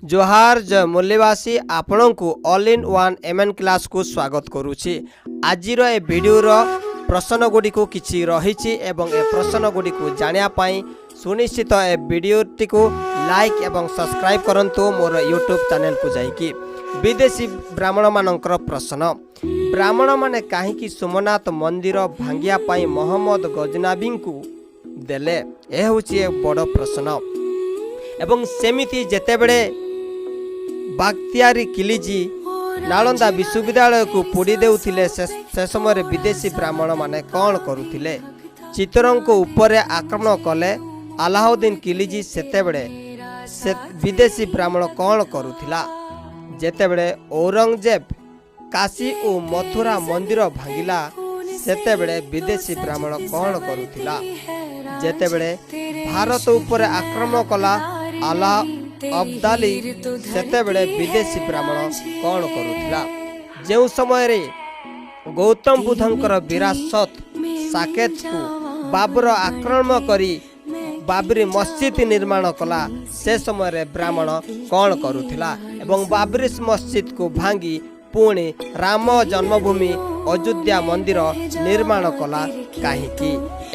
ଜୁହାର, ଜୟ ମୂଲ୍ୟବାସୀ। ଆପଣଙ୍କୁ all in one MN କ୍ଲାସ୍କୁ ସ୍ୱାଗତ କରୁଛି। ଆଜିର ଏ ଭିଡ଼ିଓର ପ୍ରଶ୍ନ ଗୁଡ଼ିକୁ କିଛି ରହିଛି ଏବଂ ଏ ପ୍ରଶ୍ନ ଗୁଡ଼ିକୁ ଜାଣିବା ପାଇଁ ସୁନିଶ୍ଚିତ ଏ ଭିଡ଼ିଓଟିକୁ ଲାଇକ୍ ଏବଂ ସବସ୍କ୍ରାଇବ୍ କରନ୍ତୁ ମୋର ୟୁଟ୍ୟୁବ୍ ଚ୍ୟାନେଲକୁ ଯାଇକି। ବିଦେଶୀ ବ୍ରାହ୍ମଣମାନଙ୍କର ପ୍ରଶ୍ନ: ବ୍ରାହ୍ମଣମାନେ କାହିଁକି ସୋମନାଥ ମନ୍ଦିର ଭାଙ୍ଗିବା ପାଇଁ ମହମ୍ମଦ ଗଜନାବୀଙ୍କୁ ଦେଲେ? ଏ ହେଉଛି ଏକ ବଡ଼ ପ୍ରଶ୍ନ। ଏବଂ ସେମିତି ଯେତେବେଳେ ବାକ୍ତିଆରୀ ଖିଲଜି ନାଳନ୍ଦା ବିଶ୍ୱବିଦ୍ୟାଳୟକୁ ପୋଡ଼ି ଦେଉଥିଲେ, ସେ ସମୟରେ ବିଦେଶୀ ବ୍ରାହ୍ମଣମାନେ କ'ଣ କରୁଥିଲେ? ଚିତ୍ତୋରଙ୍କ ଉପରେ ଆକ୍ରମଣ କଲେ ଆଲାଉଦ୍ଦିନ ଖିଲଜି, ସେତେବେଳେ ସେ ବିଦେଶୀ ବ୍ରାହ୍ମଣ କ'ଣ କରୁଥିଲା? ଯେତେବେଳେ ଔରଙ୍ଗଜେବ କାଶୀ ଓ ମଥୁରା ମନ୍ଦିର ଭାଙ୍ଗିଲା, ସେତେବେଳେ ବିଦେଶୀ ବ୍ରାହ୍ମଣ କ'ଣ କରୁଥିଲା? ଯେତେବେଳେ ଭାରତ ଉପରେ ଆକ୍ରମଣ କଲା ଆଲ୍ଲାହ ଅବଦାଲି, ସେତେବେଳେ ବିଦେଶୀ ବ୍ରାହ୍ମଣ କ'ଣ କରୁଥିଲା? ଯେଉଁ ସମୟରେ ଗୌତମ ବୁଦ୍ଧଙ୍କର ବିରାସତ ସାକେତକୁ ବାବର ଆକ୍ରମଣ କରି ବାବରି ମସଜିଦ ନିର୍ମାଣ କଲା, ସେ ସମୟରେ ବ୍ରାହ୍ମଣ କ'ଣ କରୁଥିଲା? ଏବଂ ବାବରି ମସଜିଦକୁ ଭାଙ୍ଗି ପୁଣି ରାମ ଜନ୍ମଭୂମି ଅଯୋଧ୍ୟା ମନ୍ଦିର ନିର୍ମାଣ କଲା କାହିଁକି?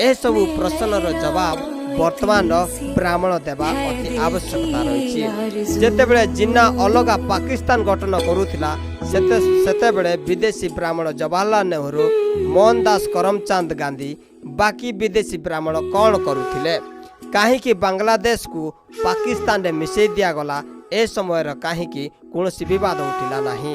ଏସବୁ ପ୍ରଶ୍ନର ଜବାବ ବର୍ତ୍ତମାନର ବ୍ରାହ୍ମଣ ଦେବା ଅତି ଆବଶ୍ୟକତା ରହିଛି। ଯେତେବେଳେ ଜିନ୍ନା ଅଲଗା ପାକିସ୍ତାନ ଗଠନ କରୁଥିଲା, ସେତେବେଳେ ବିଦେଶୀ ବ୍ରାହ୍ମଣ ଜବାହରଲାଲ ନେହେରୁ, ମୋହନ ଦାସ କରମଚାନ୍ଦ ଗାନ୍ଧୀ, ବାକି ବିଦେଶୀ ବ୍ରାହ୍ମଣ କ'ଣ କରୁଥିଲେ? କାହିଁକି ବାଂଲାଦେଶକୁ ପାକିସ୍ତାନରେ ମିଶାଇ ଦିଆଗଲା? ଏ ସମୟରେ କାହିଁକି କୌଣସି ବିବାଦ ଉଠିଲା ନାହିଁ?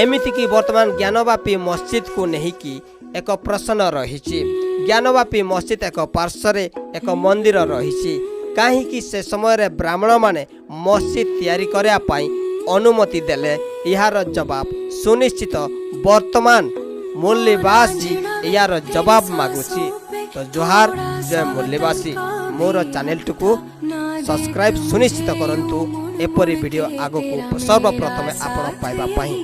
ଏମିତିକି ବର୍ତ୍ତମାନ ଜ୍ଞାନବାପୀ ମସଜିଦକୁ ନେଇକି ଏକ ପ୍ରଶ୍ନ ରହିଛି। ଜ୍ଞାନବାପୀ ମସଜିଦ ଏକ ପାର୍ଶ୍ୱରେ ଏକ ମନ୍ଦିର ରହିଛି। କାହିଁକି ସେ ସମୟରେ ବ୍ରାହ୍ମଣମାନେ ମସଜିଦ ତିଆରି କରିବା ପାଇଁ ଅନୁମତି ଦେଲେ? ଏହାର ଜବାବ ସୁନିଶ୍ଚିତ ବର୍ତ୍ତମାନ ମୂଲ୍ୟବାସୀ ଏହାର ଜବାବ ମାଗୁଛି। ତ ଜୁହାର, ଜୟ ମୂଲ୍ୟବାସୀ। ମୋର ଚ୍ୟାନେଲଟିକୁ ସବସ୍କ୍ରାଇବ୍ ସୁନିଶ୍ଚିତ କରନ୍ତୁ ଏପରି ଭିଡ଼ିଓ ଆଗକୁ ସର୍ବପ୍ରଥମେ ଆପଣ ପାଇବା ପାଇଁ।